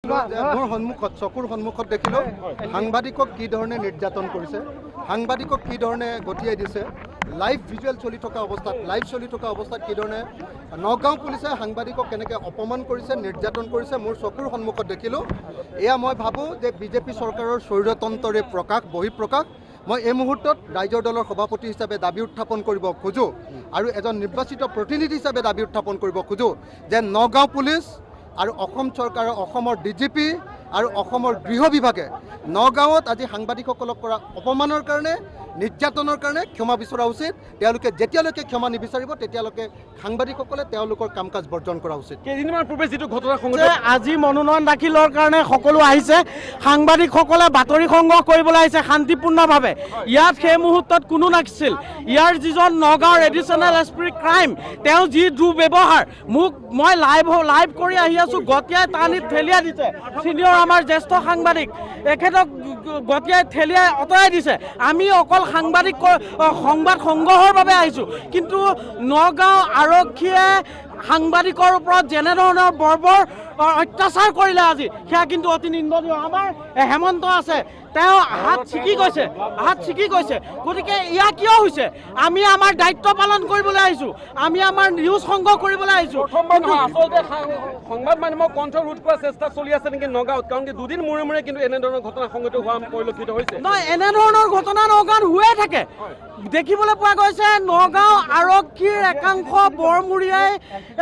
মোৰ সন্মুখত, চকুৰ সন্মুখত দেখিলোঁ সাংবাদিকক কি ধৰণে নিৰ্যাতন কৰিছে, সাংবাদিকক কি ধৰণে গতিয়াই দিছে। লাইভ ভিজুৱেল চলি থকা অৱস্থাত, লাইভ চলি থকা অৱস্থাত কি ধৰণে নগাঁও পুলিচে সাংবাদিকক কেনেকৈ অপমান কৰিছে, নিৰ্যাতন কৰিছে, মোৰ চকুৰ সন্মুখত দেখিলোঁ। এয়া মই ভাবোঁ যে বিজেপি চৰকাৰৰ স্বৈৰতন্ত্ৰৰে প্ৰকাশ, বহিঃপ্ৰকাশ। মই এই মুহূৰ্তত ৰাইজৰ দলৰ সভাপতি হিচাপে দাবী উত্থাপন কৰিব খোজোঁ আৰু এজন নিৰ্বাচিত প্ৰতিনিধি হিচাপে দাবী উত্থাপন কৰিব খোজোঁ যে নগাঁও পুলিচ আৰু অসম চৰকাৰৰ, অসমৰ ডিজিপি আৰু অসমৰ গৃহ বিভাগে নগাঁৱত আজি সাংবাদিকসকলক কৰা অপমানৰ কাৰণে, নিৰ্যাতনৰ কাৰণে ক্ষমা বিচৰা উচিত। তেওঁলোকে যেতিয়ালৈকে ক্ষমা নিবিচাৰিব তেতিয়ালৈকে সাংবাদিকসকলে তেওঁলোকৰ কাম কাজ বৰ্জন কৰা উচিত। কেইদিনমান পূৰ্বে যিটো ঘটনা সংঘটিত, আজি মনোনয়ন দাখিলৰ কাৰণে সকলো আহিছে, সাংবাদিকসকলে বাতৰি সংগ্ৰহ কৰিবলৈ আহিছে শান্তিপূৰ্ণভাৱে। ইয়াত সেই মুহূৰ্তত কোনো নাছিল। ইয়াৰ যিজন নগাঁৱৰ এডিশ্যনেল এছ পি ক্ৰাইম, তেওঁ যি দুৰ্ব্যৱহাৰ, মোক মই লাইভ কৰি আহি আছোঁ, গতিয়াই টানি ঠেলিয়াই দিছে। চিনিয়ৰ আমাৰ জ্যেষ্ঠ সাংবাদিক এখেতক গতিয়াই ঠেলিয়াই আঁতৰাই দিছে। আমি অকল সাংবাদিক সংবাদ সংগ্ৰহৰ বাবে আহিছোঁ, কিন্তু নগাঁও আৰক্ষীয়ে সাংবাদিকৰ ওপৰত যেনেধৰণৰ বৰ্বৰ অত্যাচাৰ কৰিলে আজি, সেয়া কিন্তু অতি নিন্দনীয়। আমাৰ হেমন্ত আছে, তেওঁ হাত ছিগি গৈছে, হাত ছিগি গৈছে। গতিকে এয়া কিয় হৈছে? আমি আমাৰ দায়িত্ব পালন কৰিবলৈ আহিছোঁ, আমি আমাৰ নিউজ সংগ্ৰহ কৰিবলৈ আহিছোঁ। প্ৰথমবাৰ নহয়, আচলতে সংবাদ মাধ্যমৰ কণ্ঠ ৰোধ কৰাৰ চেষ্টা চলি আছে নেকি নগাঁৱত? কাৰণ কি দুদিন মূৰে মূৰে কিন্তু এনেধৰণৰ ঘটনা সংঘটিত হোৱা পৰিলক্ষিত হৈছে। নহয়, এনেধৰণৰ ঘটনা নগাঁৱত হৈয়ে থাকে, দেখিবলৈ পোৱা গৈছে। নগাঁও আৰক্ষীৰ একাংশ বৰমূৰীয়াই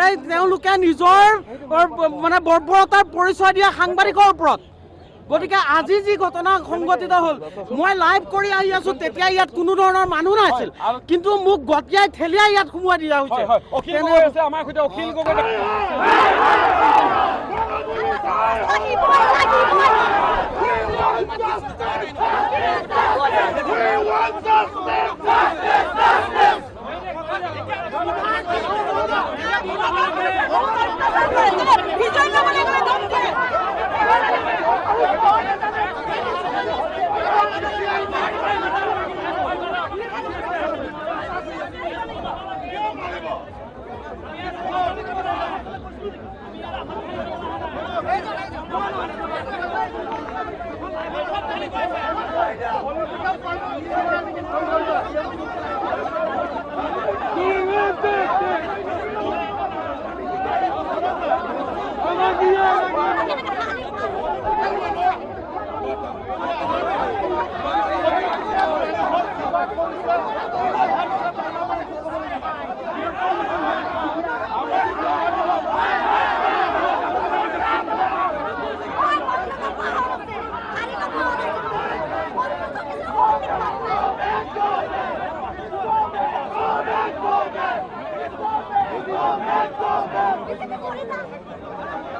এই তেওঁলোকে নিজৰ মানে বৰ্বৰতাৰ পৰিচয় দিয়ে সাংবাদিকৰ ওপৰত। গতিকে আজি যি ঘটনা সংঘটিত হ'ল, মই লাইভ কৰি আহি আছো, তেতিয়া ইয়াত কোনো ধৰণৰ মানুহ নাছিল, কিন্তু মোক গতিয়াই ঠেলিয়াই ইয়াত সোমোৱাই দিয়া হৈছে। হয়, অখিল গগৈ আছে আমাৰ সৈতে। অখিল গগৈ, লাগিবই, লাগিবই। We want justice! Justice! Justice! বিজয় ল'বলৈ গ'লে দম দিয়ে।